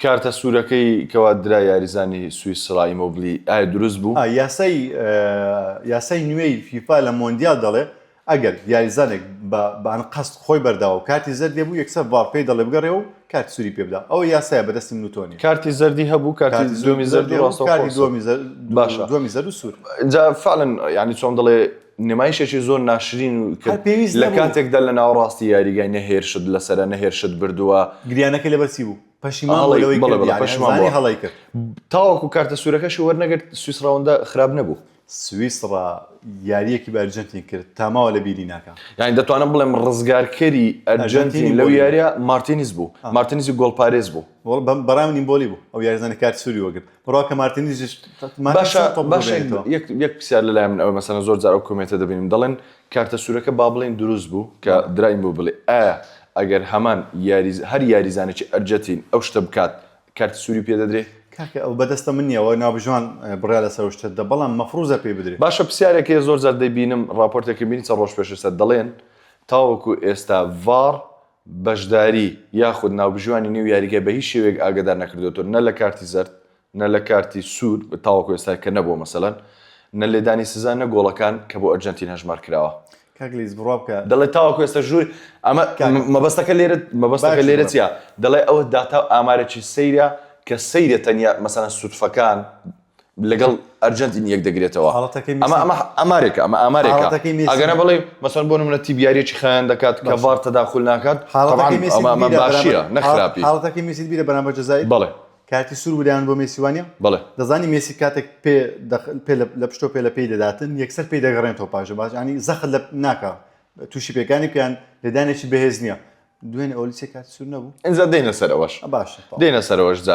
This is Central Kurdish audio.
کارتە سوورەکەی کەوا درا یاریزانی سویسرا ئیمۆبلی ئایا دروست بوو؟ یاسای یاسای نوێی فیفا لە مۆندیال دەڵێ ئەگەر یاریزانێک بە بە ئەنقەست خۆی بەرداوە و کارتی زەردی هەبوو یەکسەر ڤاڕ پێی دەڵێ بگەڕێوە و کارتی سووری پێ بدا ئەوە یاسایە بەدەستی من و تۆ نییە. کارتی زەردی هەبوو کارتی کارتی دووەمی زەرد زەردی و هەبوو ڕاستەوخۆ کارتی سوور دووەمی زەرد باشە دووەمی زەرد و سوور. جا فعلا یانی چۆن دەڵێ نمایشێکی زۆر ناشرین و هەر کرد پێویست لە نەبوو. کاتێکدا لە ناوەڕاستی یاریگای نە هێرشت لەسەرە نە هێرشت بردووە گریانەکەی لەبەر چی بوو؟ پەشیمان بوو هەڵەی لەوەی بەڵێ کرد بەڵێ یانی پەشیمان زانی بووە هەڵەی کرد. تاوەکو کارتە سوورەکەشی وەرنەگرت سویسڕا ئەوەندە خراپ نەبوو. سویسڕا یارییەکی بە ئەرجەنتین کرد تا ماوە لە بیری ناکا. یانی دەتوانم بڵێم ڕزگارکەری ئەرجەنتین ئەرجەنتینی لەو بۆلی بوو. یارییە مارتینیز بوو مارتینیزی گۆڵپارێز بوو. وەڵا بە بەڕای من ئیمبۆلی بوو ئەو یاریزانە کارتی سووری وەرگرت. بڕوا کە مارتینیزیش مارتینیز باشە چۆن تۆپ باشە ببێنێتەوە. یەک یەک پرسیار لەلای من ئەوە مەسەلەن زۆر جار ئەو comment ە دەبینم دەڵێن کارتە سوورەکە با بڵێین دروست بوو کە درا ئیمۆبلی ئایا ئەگەر هەمان یاریز هەر یاریزانێکی ئەرجەتین ئەو شتە بکات کارتی سووری پێ دەدرێ؟ کاکە ئەو بەدەستە من نیە ئەوە ناوبژیوان بڕیار لەسەر ئەو شتە دەدا بەڵام مەفروزە پێی بدرێ. باشە پرسیارێک هەیە زۆر جار دەیبینم ڕاپۆرتێکم بینی چەند ڕۆژ پێش ئێستا دەڵێن تاوەکو ئێستا ڤاڕ بەشداری یاخود ناوبژیوانی نێو یاریگای بە هیچ شێوەیەک ئاگادار نەکردۆتەوە نە لە کارتی زەرد نە لە کارتی سوور تاوەکو ئێستا کە نەبووە مەسەلەن نە لێدانی سزا نە گۆڵەکان کە بۆ ئەرجەنتین هەژمار کراوە. کاک لیز بڕوا بکە. دەڵێ تاوەکو ئێستا ژوور ئەمە مەبەستەکە لێرە مەبەستەکە لێرە چیە دەڵێ ئەوە داتا و ئامارێکی سەیرە کە سەیرە تەنیا مەسەلەن سوتفەکان لەگەڵ ئەرجەنتین یەک دەگرێتەوە ئەمە ئەمە ئامارێکە ئەمە ئامارێکە ئەگەر بڵێ مەسەلەن بۆ نمونە تیپ یاریەکی خایەن دەکات کە ڤار تەداخول ناکات ئەمە ئەمە باشیە نە خراپی. حاڵەتەکەی مێسیت بیرە بەرامبەر جەزائیر؟ بەڵێ. کارتی سوور بدایان بۆ مێسی وانە؟ بەڵێ. دەزانی مێسی کاتێک پێ پێ لە پشتۆ پێ لە پێی دەداتن یەکسەر پێی دەگەڕێنێتەوە پاش باش ینی زەخت لە ناکا تووشی پێکانی پێیان لێدانێکی بەهێز نییە دوێنێ ئۆلیسێ کارتی سوور نەبوو ئینجا دێینە سەر ئەوەش باشە دێینە سەر ئەوەش جارێ.